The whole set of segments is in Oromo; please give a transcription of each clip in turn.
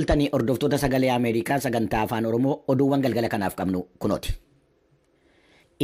Tanii hordoftoota Sagalee Ameerikaa sagantaa Afaan Oromoo, oduuwwan galgala kanaaf qabnu kunooti.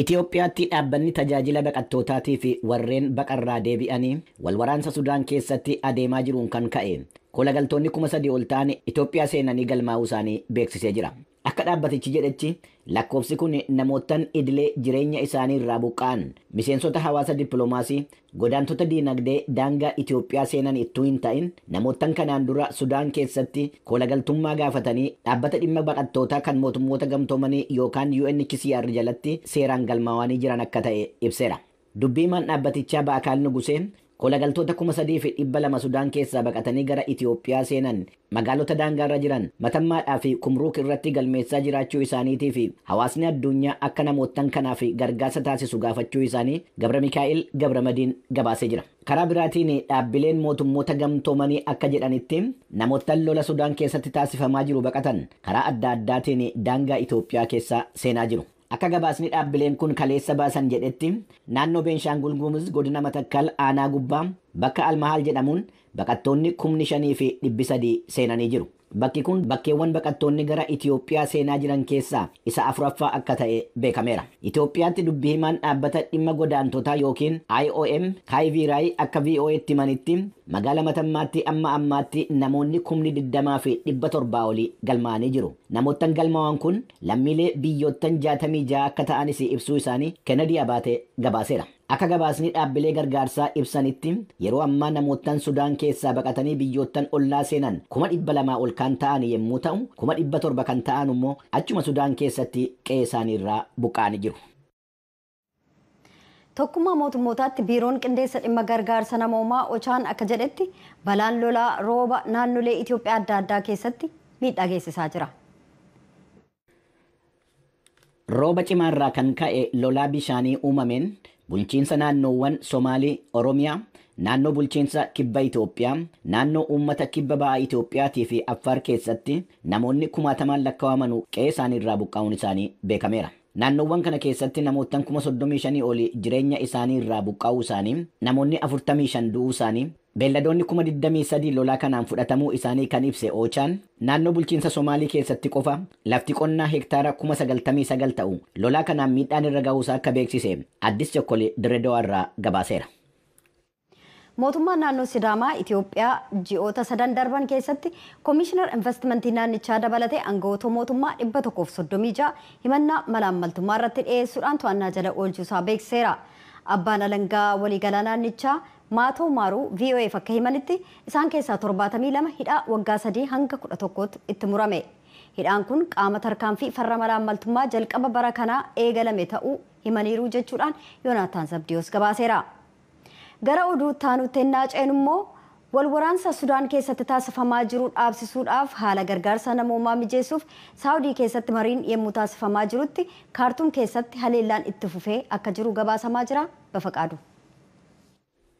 Itoophiyaatti dhaabbanni tajaajila baqattootaatii fi warreen baqarraa deebi'anii walwaraansa Sudaan keessatti adeemaa jiruun kan ka'e kolagaltoonni 3,000 ol ta'an Itoophiyaa seenanii galmaa'uu isaanii beeksisee jira. Akka dhaabbatichi jedhetti, lakkoofsi kun namoottan idilee jireenya isaanii irraa buqqa'an, miseensota hawaasa dippiloomaasii, godaantota diinagdee daangaa Itoophiyaa seenan ittuu hin ta'in, namoottan kanaan dura Sudaan keessatti kolagaltummaa gaafatanii dhaabbata dhimma baqattootaa kan mootummoota gamtoomanii yookaan UNHCR jalatti seeraan galmaawanii jiran akka ta'e ibseera. Dubbii himaan dhaabbatichaa Ba'akaal Nugusee kolagaltoota 3,200 Sudaan keessaa baqatanii gara Itoophiyaa seenan magaalota daangaarra jiran Matammaadhaa fi Kumruuk irratti galmeessaa jiraachuu isaaniitii fi hawaasni addunyaa akka namoottan kanaaf gargaarsa taasisu gaafachuu isaanii Gabra Mikaa'el Gabramadiin gabaasee jira. Karaa biraatiin, dhaabbileen mootummoota gamtoomanii akka jedhanitti, namoottan lola Sudaan keessatti taasifamaa jiru baqatan karaa adda addaatiin daangaa Itoophiyaa keessa seenaa jiru. Akka gabaasni dhaabbileen kun kaleessa baasan jedhetti, naannoo Beenshaangul Gumuz, godina Matakkal, aanaa gubbaa bakka Almahaal jedhamuun baqattoonni 5,300 seenanii jiru. Bakki kun bakkeewwan baqattoonni gara Itoophiyaa seenaa jiran keessaa isa afuraffaa akka ta'e beekameera. Itoophiyaatti dubbii himaan dhaabbata dhimma godaantotaa yookiin IOM Kaayiviiraay akka VOA'tti himanitti, magaala Matammaatti amma ammaatti namoonni 20,700 olii galmaa'anii jiru. Namoottan galmaa'an kun lammiilee biyyoottan 66 akka ta'anis ibsuu isaanii Kennedy Abaatee gabaaseera. Akka gabaasni dhaabbilee gargaarsaa ibsanitti, yeroo ammaa namoottan Sudaan keessaa baqatanii biyyoottan ollaa seenan 200,000 ol kan ta'an yommuu ta'u, 700,000 kan ta'an immoo achuma Sudaan keessatti qe'ee isaanii irraa buqqa'anii jiru. Tokkummaa mootummootaatti biiroon qindeessa dhimma gargaarsa namoomaa Ochaan akka jedhetti, balaan lolaa rooba naannolee Itoophiyaa adda addaa keessatti miidhaa geessisaa jira. Rooba cimaarraa kan ka'e lolaa bishaanii uumameen bulchiinsa naannoowwan Somaalii, Oromiyaa, naannoo bulchiinsa kibba Itoophiyaa, naannoo uummata kibba ba'aa Itoophiyaatii fi Affaar keessatti namoonni kumaatamaan lakkaa'aman qe'ee isaanii irraa buqqa'uun isaanii beekameera. Naannoowwan kana keessatti namoottan 35,000 olii jireenya isaanii irraa buqqa'uu isaanii, namoonni 45 du'uu isaanii, beelladoonni 23,000 lolaa kanaan fudhatamuu isaanii kan ibse Oochaan, naannoo bulchiinsa Somaalii keessatti qofa lafti qonnaa hektaara 99,000 ta'u lolaa kanaan miidhaan irra ga'uusaa akka beeksise Addis Chokkolee Dirreedawaa irraa gabaaseera. Mootummaan naannoo Sidaamaa Itoophiyaa ji'oota sadan darban keessatti koomishinar investimentii naannichaa dabalatee aangawoota mootummaa 136 himannaa malaammaltummaa irratti dhiyeessuudhaan to'annaa jala oolchuusaa beeksiseera. Abbaan alangaa waliigalaa naannichaa Maatoo Maaruu VOAf akka himanitti, isaan keessaa 72 hidhaa waggaa 3 hanga 11tti itti murame. Hidhaan kun qaama tarkaanfii farra malaammaltummaa jalqaba bara kanaa eegalame ta'uu himaniiru jechuudhaan Yoonaataan Zabdiyoos gabaaseera. Gara oduu taanutti ennaa ceenu immoo, wal waraansa Sudaan keessatti taasifamaa jiru dhaabsisuudhaaf haala gargaarsa namoomaa mijeessuuf Saawudii keessatti mariin yommuu taasifamaa jirutti Kaartuum keessatti haleellaan itti fufee akka jiru gabaasamaa jira. Bafaqaadu.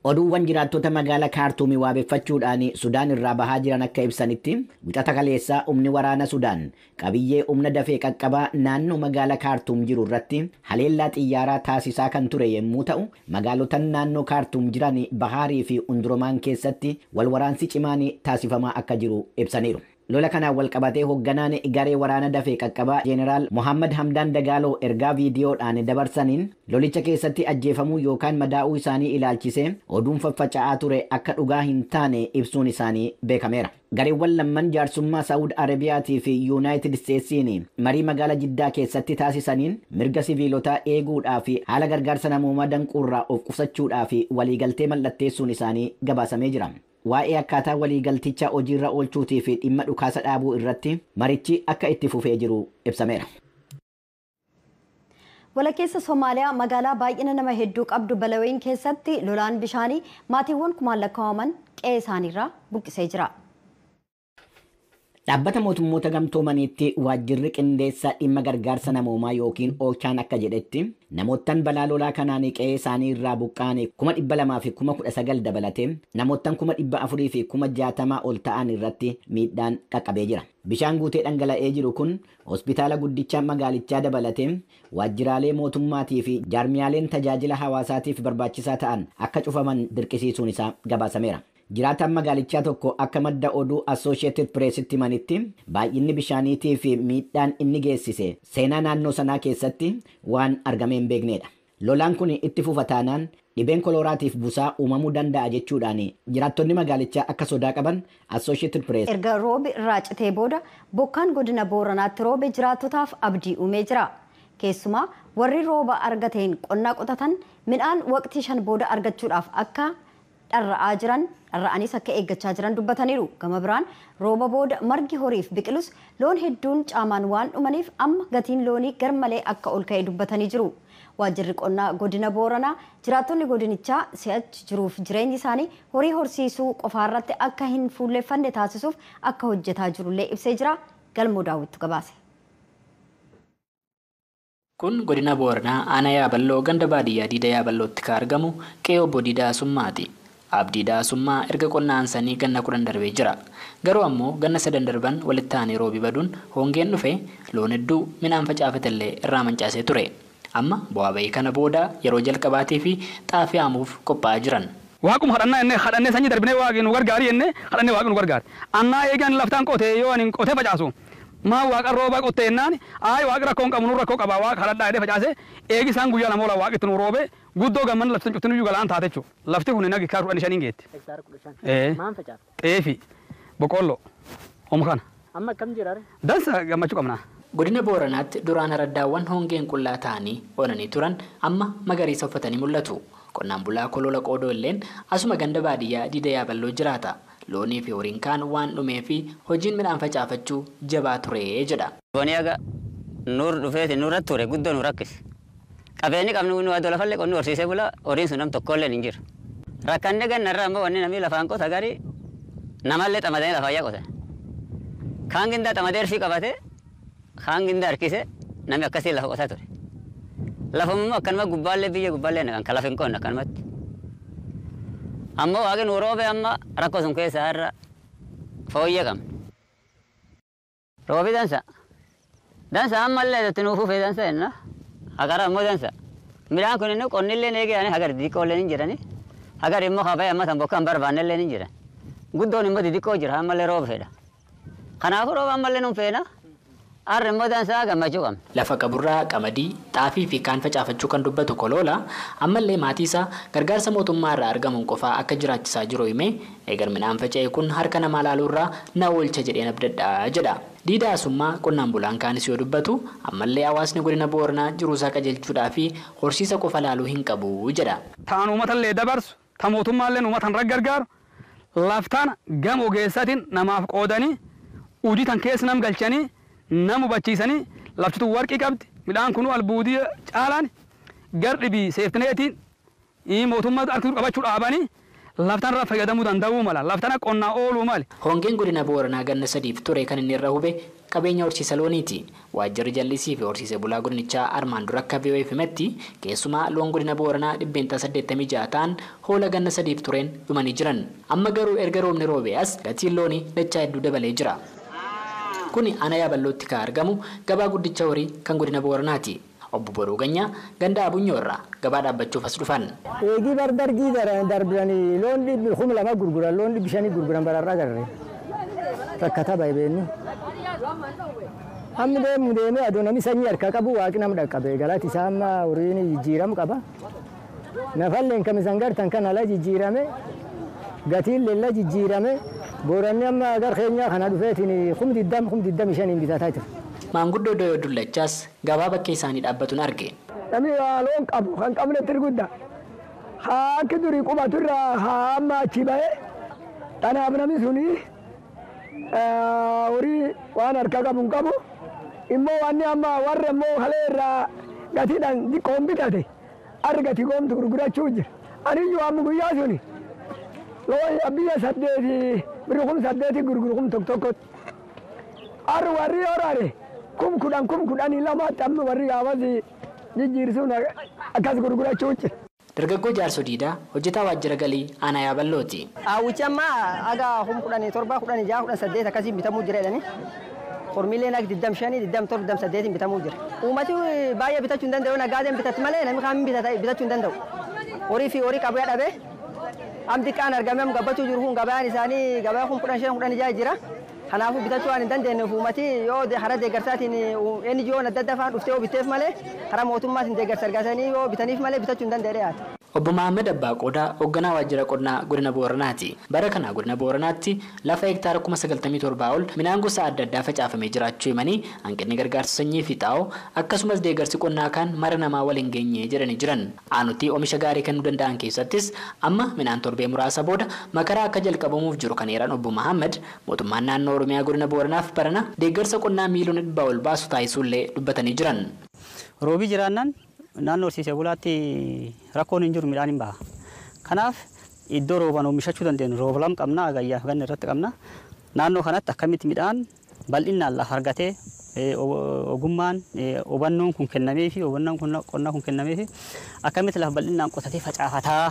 Oduuwwan jiraattota magaalaa Kaartuumii waabeffachuudhaan Sudaan irraa bahaa jiran akka ibsanitti, wixata kaleessaa humni waraana Sudaan qabiyyee humna dafee qaqqabaa naannoo magaalaa Kaartuum jiru irratti haleellaa xiyyaaraa taasisaa kan ture yommuu ta'u, magaalotan naannoo Kaartuum jiran Bahaarii fi Unduromaan keessatti wal waraansi cimaan taasifamaa akka jiru ibsaniiru. Lola kanaan wal qabatee hoogganaan garee waraana dafee qaqqabaa Jeeneraal Mohammad Hamdaan Dagaaloo ergaa viidiyoodhaan dabarsaniin, lolicha keessatti ajjeefamuu yookaan madaa'uu isaanii ilaalchisee oduun faffaca'aa ture akka dhugaa hin taane ibsuun isaanii beekameera. Gareewwan lamman jaarsummaa Saawud Arabiyaatii fi Yuunaayitid Isteetsiin marii magaalaa Jiddaa keessatti taasisaniin mirga siviilotaa eeguudhaa fi haala gargaarsa namoomaa danquurraa of qusachuudhaa fi waliigaltee mallatteessuun isaanii gabaasamee jira. Waa'ee akkaataa waliigalticha hojiirra oolchuutii fi dhimma dhukaasa dhaabuu irratti marichi akka itti fufee jiru ibsameera. Walakkeessa Somaaliyaa magaalaa baay'ina nama hedduu qabdu Balawiin keessatti lolaan bishaanii maatiiwwan kumaan lakkaa'aman qe'ee isaaniirraa buqqisee jira. Dhaabbata mootummoota gamtoomaniitti waajjirri qindeessaa dhimma gargaarsa namoomaa yookiin Oochaan akka jedhetti, namoottan balaa lolaa kanaan qe'ee isaanii irraa buqqa'an 219,000 dabalatee namoottan 460,000 ol ta'an irratti miidhaan qaqqabee jira. Bishaan guutee dhangala'ee jiru kun hospitaala guddicha magaalichaa dabalatee waajjiraalee mootummaatii fi jaarmiyaaleen tajaajila hawaasaatiif barbaachisaa ta'an akka cufaman dirqisiisuun isaa gabaasameera. Jiraataan magaalichaa tokko akka madda oduu Associated Pressitti himanitti baay'inni bishaaniitii fi miidhaan inni geessise seenaa naannoo sanaa keessatti waan argamee hin beeknedha. Lolaan kun itti fufa taanaan dhibeen kolooraatiif busaa uumamuu danda'a jechuudhaan jiraattonni magaalichaa akka sodaa qaban Associated Press. Erga roobi irraa citee booda bokkaan godina Booranaatti roobe jiraattotaaf abdii uumee jira. Keessumaa warri rooba argateen qonnaa qotatan midhaan waqtii 5 booda argachuudhaaf akka dharra'aa jiran dharra'anis akka eeggachaa jiran dubbataniiru. Gama biraan rooba booda margi horiif biqilus loon hedduun caamaan waan dhumaniif amma gatiin loonii garmalee akka ol ka'e dubbatanii jiru. Waajjirri qonnaa godina Booranaa jiraattonni godinichaa si'achi jiruuf jireenyi isaanii horii horsiisuu qofaarratti akka hin fuulleeffanne taasisuuf akka hojjetaa jirullee ibsee jira. Galmoo Daawwittu gabaase. Kun godina Booranaa aanaa Yaaballoo ganda baadiyyaa Diida Yaaballootti kan argamu qe'ee obbo Diidaa Summaati. Abdii Daasummaa erga qonnaan sanii ganna 10 darbee jira. Garuu ammoo ganna 3 darban walitti aanee roobi baduun hongeen dhufe loon hedduu midhaan facaafatellee irraa mancaasee ture. Amma bu'aa bahii kana booda yeroo jalqabaatii fi xaafii haamuuf qophaa'aa jiran. Waaquma kadhannaa jennee kadhannee sanyii darbinee waaqni nu gargaari jennee kadhannee waaqni nu gargaari. Annaa eegaan laftaan qotee yoo ani qotee facaasu maa waaqa rooba qottee jennaan ayi waaqa rakkoo hin qabu nu rakkoo qaba waaqa kadhadhaa jedhee facaasee eegi isaan guyyaa 2 oola waaqni nu roobe guddoo gamman lafti cuftin iyyuu galaan taate jechuudha. Lafti kun nagi hektaara 15 geetti. Hektaara 15. Maal facaafte? Xeefi, boqqolloo, ooma kana. Amma akkam jira? Dansa gammachuu qabna. Godina Booranaatti duraan araddaawwan hongeen qullaa ta'anii onanii turan amma magariisa uffatanii mul'atu. Qonnaan bulaa Kolola Qoodoo illeen asuma ganda baadiyyaa Diida Yaaballoo jiraata. Loonii fi horiin kaan waan dhumee fi hojiin midhaan facaafachuu jabaa ture jedha. Boni aga nur dhufeeti nurra ture guddoo nu rakkise. Qabeenyi qabnu nu adoo lafallee qonni horsiisee bula horiin sun nam tokkolleen hin jiru. Rakkanne gannarra ammoo wanni namni lafaan qota garii namallee xamadanii lafayyaa qota. Kaan gindaa xamadee erfii qabate kaan gindaa harkise namni akkasiin lafa qotaa ture. Lafummaa akkanuma gubbaallee biyya gubbaallee naqan kan lafa hin qonne akkanumatti. Ammoo waaqni nu roobe amma rakkoo sun keessaa irra fooyyee qabna. Roobi dansa. Dansa ammallee itti nuuf fufee dansa jenna. Hagara ammoo dansa. Midhaan kun inni qonnillee eegee hagar xixiqqoollee hin jirani. Hagar immoo haba'ee amma tan bokkaan barbaannellee hin jiran. Guddoon immoo xixiqqoo jira ammallee rooba fedha. Kanaafuu rooba ammallee nuun feena. Arri immoo dansaa gammachuu qabna. Lafa qaburraa qamadii, xaafii fi kaan facaafachuu kan dubbatu Koloola ammallee maatii isaa gargaarsa mootummaa irraa argamuun qofaa akka jiraachisaa jiru himee eegar midhaan faca'e kun harka namaa laaluurraa na oolcha jedheen abdadhaa jedha. Diidaa Asummaa qonnaan bulaan kaanis yoo dubbatu ammallee hawaasni godina Booranaa jiruusaa qajeelchuudhaa fi horsiisa qofa laaluu hin qabu jedha. Taan uummatallee dabarsu, ta mootummaallee uummatan gargaaru, laftaan gama ogeessatiin namaaf qoodanii, hojii tan keessa nam galchanii, nam hubachiisanii laftitu warqii qabdi midhaan kunuu albuudii caalaan gar dhibii seeftineetiin mootummaa harkisuu qabachuu dhaabanii laftaan irraa fayyadamuu danda'uu mala laftaan qonnaa ooluu mali. Hongeen godina Booranaa ganna 3 ture kan inni irra hube qabeenya horsiisa looniiti. Waajjirri jallisii fi horsiisa bulaa godinichaa armaan dura akka VOA himetti keessumaa loon godina Booranaa 86% ta'an hoola ganna 3 tureen dhumanii jiran. Amma garuu erga roobni roobee as gatiin loonii dachaa hedduu dabalee jira. Kuni aanaa Yaaballootti kan argamu gabaa guddicha horii kan godina Booranaati. Obbo Boruu Ganyaa ganda Abunyoo irraa gabaa dhaabbachuuf as dhufan. Eegii bardargii darbanii loon 2,000 gurguran loon 500 gurguran bararraa garre rakkata baay'ee. Amma deemu deemee adoo namni sanyii harkaa qabu waaqni nama dhaqqabe galati isaa amma horiin jijjiiramu qaba. Nafalleen kam isaan gartan kan ala jijjiirame gatiin leella jijjiirame Booranni amma gar keenyaa kana dhufeetiin 20,025 bitataa jira. Maanguddoo Doyoo Dullachaas gabaa bakkee isaanii dhaabbatuun arge. Namni loon qabu kan qabnetti guddaa. Haa akka durii qubatu irraa haa amma achi ba'ee kanaaf namni suni horii waan harka qabu hin qabu. Immoo wanni amma warra immoo kalee irraa gatiidhaan xiqqoon bitate arri gatii goomtu gurgurachuu jira. Ani iyyuu amma guyyaa suni loon biyya 8 birri 8,000 gurguru 1,000 tokkotti. Arri warri horaare 10,000 12,000 amma warri gaafas jijjiirsuun akkas gurgurachuu jira. Dargaggoo Jaarsoo Diidaa hojjetaa waajjira galii aanaa Yaaballooti. Hawwichi amma aga 17,000 16,000 18 akkasiin bitamuu jira jedhanii. Hormiileen akka 25, 27, 28 bitamuu jira. Uummati baay'ee bitachuu hin danda'u nagaadeen bitatti malee namni kaan bitachuu hin danda'u. Horii fi horii qabu dhabee Am xiqqaan argame am gabbachuu jiru kun gabaan isaanii gabaa kun 15 16 jira. Kanaafuu bitachuu waan hin dandeenyeef uummati yoo karaa deeggarsaatiin NGO'n adda addaa faan dhuftee yoo bitteef malee karaa mootummaatiin deeggarsa argatanii yoo bitaniif malee bitachuu hin dandeenye yaada. Obbo Mahammad Abbaa Qodaa hoogganaa waajjira qonnaa godina Booranaati. Bara kana godina Booranaatti lafa hektaara 97,000 ol midhaan gosa adda addaa facaafamee jiraachuu himanii hanqinni gargaarsa sanyii fi xaa'oo akkasumas deeggarsi qonnaa kan mara namaa waliin geenye jedhanii jiran. Aanutti oomisha gaarii kennuu danda'an keessattis amma midhaan torbee muraasa booda makaraa akka jalqabamuuf jiru kan eeran Obbo Mahammad mootummaan naannoo Oromiyaa godina Booranaaf barana deeggarsa qonnaa miiliyoona 100 ol baasu taasisuullee dubbatanii jiran. Roobii jiraannaan naannoo horsiisee bulaatti rakkoon hin jiru midhaan hin baha. Kanaaf iddoo roobaan oomishachuu dandeenyu rooba lama qabna agayyaa fi ganna irratti qabna. Naannoo kanatti akkamitti midhaan bal'inaan lafa argatee ogummaan hubannoon kun kennamee fi hubannoon qonnaa kun kennamee fi akkamitti lafa bal'inaan qotatee facaafataa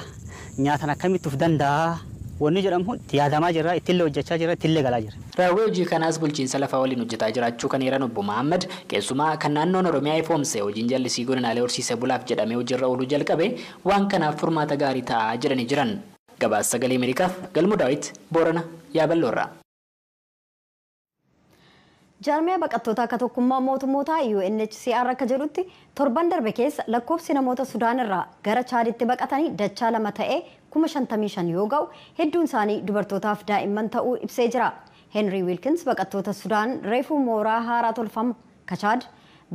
nyaatan akkamitti of danda'a wanni jedhamu itti yaadamaa jira ittillee hojjechaa jira ittillee galaa jira. Raawwii hojii kanaas bulchiinsa lafaa waliin hojjetaa jiraachuu kan eeran Obbo Mahammad keessumaa kan naannoon Oromiyaa ifoomse hojiin jallisii godinaalee horsiisee bulaaf jedhamee hojiirra ooluu jalqabe waan kanaaf furmaata gaarii ta'aa jedhanii jiran. Gabaasa Sagalee Ameerikaaf Galmuu Daawit Boorana Yaaballoorraa. Jaarmiyaa baqattoota akka tokkummaa mootummootaa UNHCR akka jedhutti torban darbe keessa lakkoofsi namoota Sudaan irraa gara Chaaditti baqatanii dachaa lama ta'ee 55,000 yoo ga'u hedduun isaanii dubartootaaf daa'imman ta'uu ibsee jira. Henry Wilkins baqattoota Sudaan reefuu mooraa haaraa tolfamu Kachaad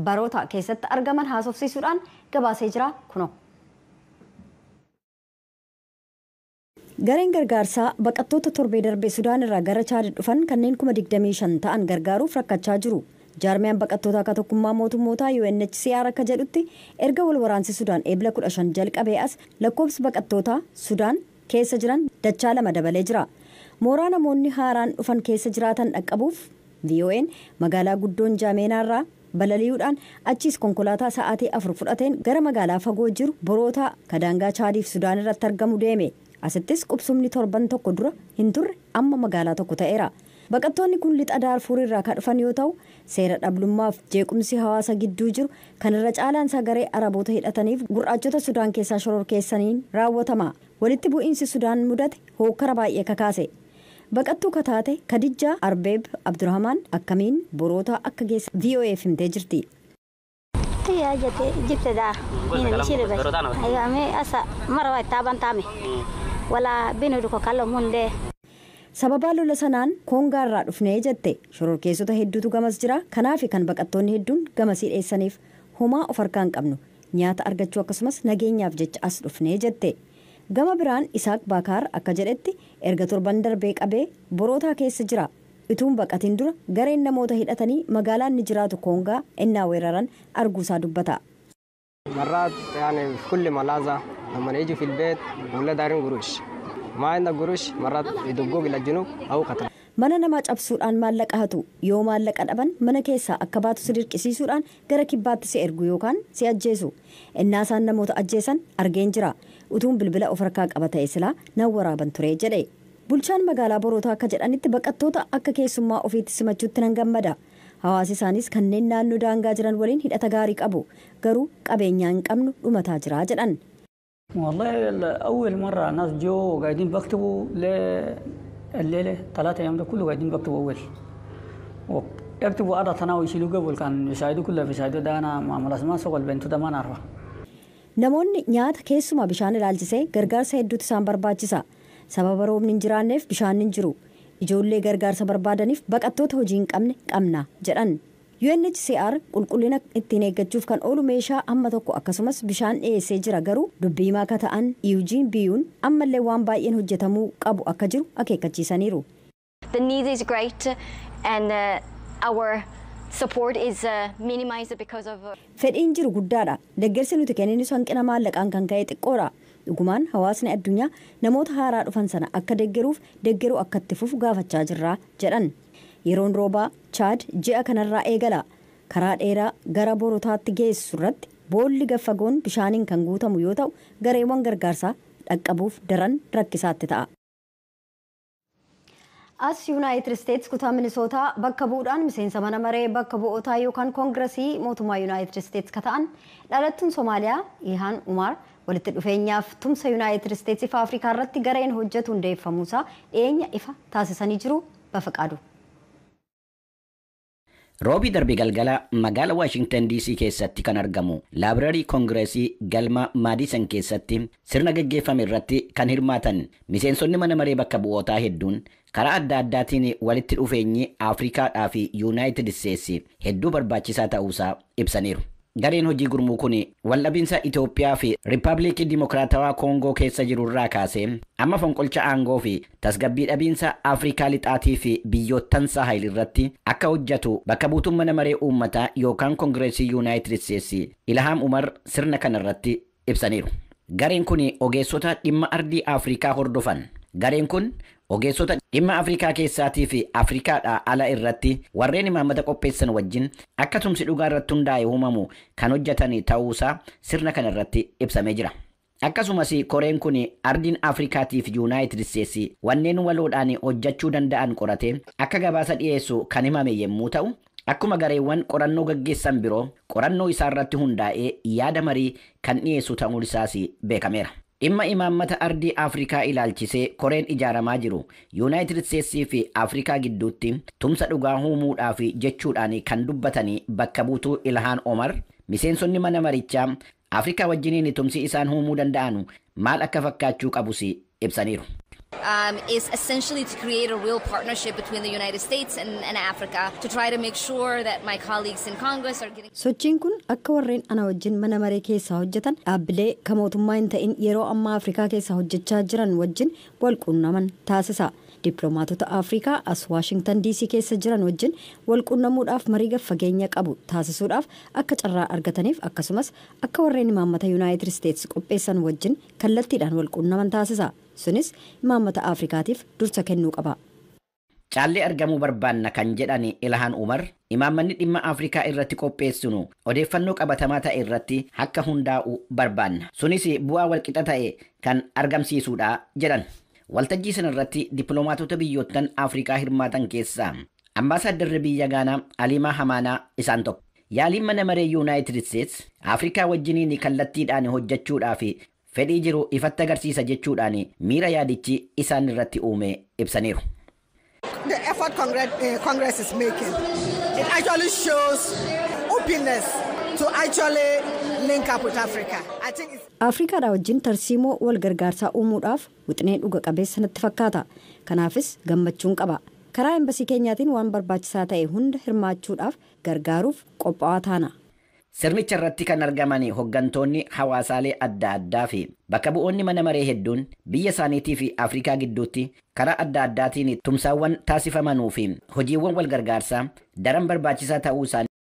baroota keessatti argaman haasofsiisuudhaan gabaasee jira kunoo. Gareen gargaarsaa baqattoota torbee darbee Sudaan irraa gara Chaad dhufan kanneen 25,000 ta'an gargaaruuf rakkachaa jiru. Jaarmiyaan baqattoota akka tokkummaa mootummootaa UNHCR akka jedhutti erga wal waraansi Sudaan eebla 15 jalqabee as lakkoofsi baqattoota Sudaan keessa jiran dachaa lama dabalee jira. Mooraa namoonni haaraan dhufan keessa jiraatan dhaqqabuuf VON magaalaa guddoon Jaameenaarraa balali'uudhaan achiis konkolaataa sa'aatii 4 fudhateen gara magaalaa fagoo jiru Borootaa kadaangaa Chaadiif Sudaan irratti argamu deeme. Asittis qubsumni torban tokko dura hin turre amma magaalaa tokko ta'eera. Baqattoonni kun lixa Daarfuur irraa kan dhufan yoo ta'u seera dhablummaaf jeequmsi hawaasa gidduu jiru kan irra caalaan isaa garee Araboota hidhataniif gurraachota Sudaan keessaa shororkeessaniin raawwatama. Walitti bu'iinsi Sudaan mudate hookkara baay'ee kakaase. Baqattuu kataate Kadijjaa Arbeeb Abdurrahmaan akkamiin Boroota akka geesse VOAf himtee jirti. Sababaa lola sanaan Koongaarraa dhufnee jette shororkeessota hedduutu gamas jira. Kanaaf kan baqattoonni hedduun gamasii dheessaniif homaa of harkaa hin qabnu nyaata argachuu akkasumas nageenyaaf jecha as dhufnee jette. Gama biraan Isaaq Baakaar akka jedhetti erga torban darbee qabee Borootaa keessa jira. Ituun baqatiin dura gareen namoota hidhatanii magaalaan ni jiraatu Koongaa innaa weeraran arguusaa dubbata. مرات يعني في كل ملاذة لما يجوا في البيت ولا دارين قروش ما عندنا قروش مرات يدقوك إلى الجنوب أو قتل. Mana namaa cabsuudhaan maallaqa hatu yoo maallaqa dhaban mana keessaa akka baatu si dirqisiisuudhaan gara kibbaatti si ergu yookaan si ajjeesu. Innaa isaan namoota ajjeesan argeen jira. Utuun bilbila of harkaa qaba ta'e silaa nan waraaban ture jedhe. Bulchaan magaalaa Borootaa akka jedhanitti baqattoota akka keessummaa ofiitti simachuutti nan gammada. Hawaasi isaanis kanneen naannoo daangaa jiran waliin hidhata gaarii qabu. Garuu qabeenyaa hin qabnu dhumataa jira jedhan. والله أول مرة ناس جو قاعدين بكتبوا الليلة 3 أيام ده كله قاعدين بكتبوا أول ويكتبوا أرض تناوي يشيلوا قبل كان يساعدوا كله في يساعدوا ده أنا مع ملازمة سوق البنت ده ما نعرفه. Namoonni nyaata keessumaa bishaan ilaalchisee gargaarsa hedduutu isaan barbaachisa. Sababa roobni hin jiraanneef bishaan hin jiru. Ijoollee gargaarsa barbaadaniif baqattoota hojii hin qabne qabna jedhan. UNHCR qulqullina ittiin eeggachuuf kan oolu meeshaa amma tokko akkasumas bishaan dhiyeessee jira garuu dubbii himaa akka ta'an Eugene Biyuun ammallee waan baay'een hojjetamuu qabu akka jiru akeekkachiisaniiru. The need is great and our support is minimized because of Fedhiin jiru guddaadha. Deeggarsi nuti kenninus hanqina maallaqaan kan ka'e xiqqoodha. Dhugumaan hawaasni addunyaa namoota haaraa dhufan sana akka deeggaruuf deeggaruu akka itti fufu gaafachaa jirra jedhan. Yeroon roobaa Chaad ji'a kanarraa eegala. Karaa dheeraa gara Borotaatti geessu irratti boolli gaffagoon bishaaniin kan guutamu yoo ta'u gareewwan gargaarsaa dhaqqabuuf daran rakkisaatti ta'a. As Yuunaayitid Isteets kutaa Minisootaa bakka bu'uudhaan miseensa mana maree bakka bu'ootaa yookaan koongiresii mootummaa Yuunaayitid Isteets ka ta'an dhalattuun Somaaliyaa Ilhaan Umaar walitti dhufeenyaaf tumsa Yuunaayitid Isteetsii fi Afrikaa irratti gareen hojjetu hundeeffamuusaa dhiyeenya ifa taasisanii jiru. Bafaqaadu. Roobii darbe galgala magaala Waashingtan DC keessatti kan argamu laabrarii koongireesii galma Maadisan keessatti sirna gaggeeffame irratti kan hirmaatan miseensonni mana maree bakka bu'ootaa hedduun karaa adda addaatiin walitti dhufeenyi Afrikaadhaa fi Yuunaayitid Isteetsi hedduu barbaachisaa ta'uusaa ibsaniiru. Gareen hojii gurmuu kun waldhabinsa Itoophiyaa fi Riippaabilikii Dimokiraatawaa Koongoo keessa jiru irraa kaasee amma fonqolcha aangoo fi tasgabbii dhabiinsa Afrikaa lixaatii fi biyyoottan Saahil irratti akka hojjetu bakka buutuun mana maree uummataa yookaan Koongireesii Yuunaayitid Isteetsi Ilhaam Umar sirna kana irratti ibsaniiru. Gareen kun ogeessota dhimma ardii Afrikaa hordofan. Gareen kun ogeessota dhimma Afrikaa keessaatii fi Afrikaadhaa ala irratti warreen imaammata qopheessan wajjin akka tumsi dhugaa irratti hundaa'e uumamu kan hojjetan ta'uusaa sirna kana irratti ibsamee jira. Akkasumas koreen kun ardiin Afrikaatii fi Yuunaayitid Isteetsi wanneen waloodhaan hojjechuu danda'an qoratee akka gabaasa dhiyeessu kan himame yommuu ta'u, akkuma gareewwan qorannoo gaggeessan biroo qorannoo isaa irratti hundaa'ee yaada marii kan dhiyeessu ta'uun isaas beekameera. Dhimma imaammata ardii Afrikaa ilaalchisee koreen ijaaramaa jiru Yuunaayitid Isteetsii fi Afrikaa gidduutti tumsa dhugaa uumuudhaaf jechuudhaan kan dubbatanii bakka buutuu Ilhaan Omar miseensonni mana marichaa Afrikaa wajjiniin tumsi isaan uumuu danda'an maal akka fakkaachuu qabus ibsaniiru. Is essentially to create a real partnership between the United States and Africa to try to make sure that my colleagues in Congress are getting. Sochiin kun akka warreen ana wajjin mana maree keessaa hojjetan dhaabbilee kan mootummaa hin ta'in yeroo ammaa Afrikaa keessaa hojjechaa jiran wajjin wal quunnaman taasisa. Dippiloomaatota Afrikaa as Waashingtan DC keessa jiran wajjin wal quunnamuudhaaf marii fageenya qabu taasisuudhaaf akka carraa argataniif, akkasumas akka warreen imaammata Yuunaayitid Isteets qopheessan wajjin kallattiidhaan wal quunnaman taasisa. Sunis imaammata Afrikaatiif dursa kennuu qaba. Caallee argamuu barbaanna kan jedhan Ilhaan Umar, imaammanni dhimma Afrikaa irratti qopheessinu odeeffannoo qabatamaa ta'e irratti akka hundaa'u barbaanna. Sunis bu'aa walqixa ta'e kan argamsiisudha jedhan. Waltajjii sana irratti dippiloomaatota biyyoottan Afrikaa hirmaatan keessaa ambaasaaddarri biyya Gaanaa Aliimaa Hamaanaa isaan tokko. Yaaliin mana maree Yuunaayitid Isteets Afrikaa wajjiniin kallattiidhaan hojjechuudhaaf fedhii jiru ifatti agarsiisa jechuudhaan miira yaadichi isaan irratti uume ibsaniiru. The effort Congress is making, it actually shows openness to actually link up with Africa. I think it's Afrikaadhaa wajjin tarsiimoo wal gargaarsaa uumuudhaaf wixinee dhuga qabeessa natti fakkaata. Kanaafis gammachuun qaba. Karaa embasii keenyaatiin waan barbaachisaa ta'e hunda hirmaachuudhaaf gargaaruuf qophaa'aa taana. Sirnicha irratti kan argaman hooggantoonni hawaasaalee adda addaa fi bakka bu'oonni mana maree hedduun biyya isaaniitii fi Afrikaa gidduutti karaa adda addaatiin tumsaawwan taasifamanuu fi hojiiwwan wal gargaarsaa daran barbaachisaa ta'uu isaanii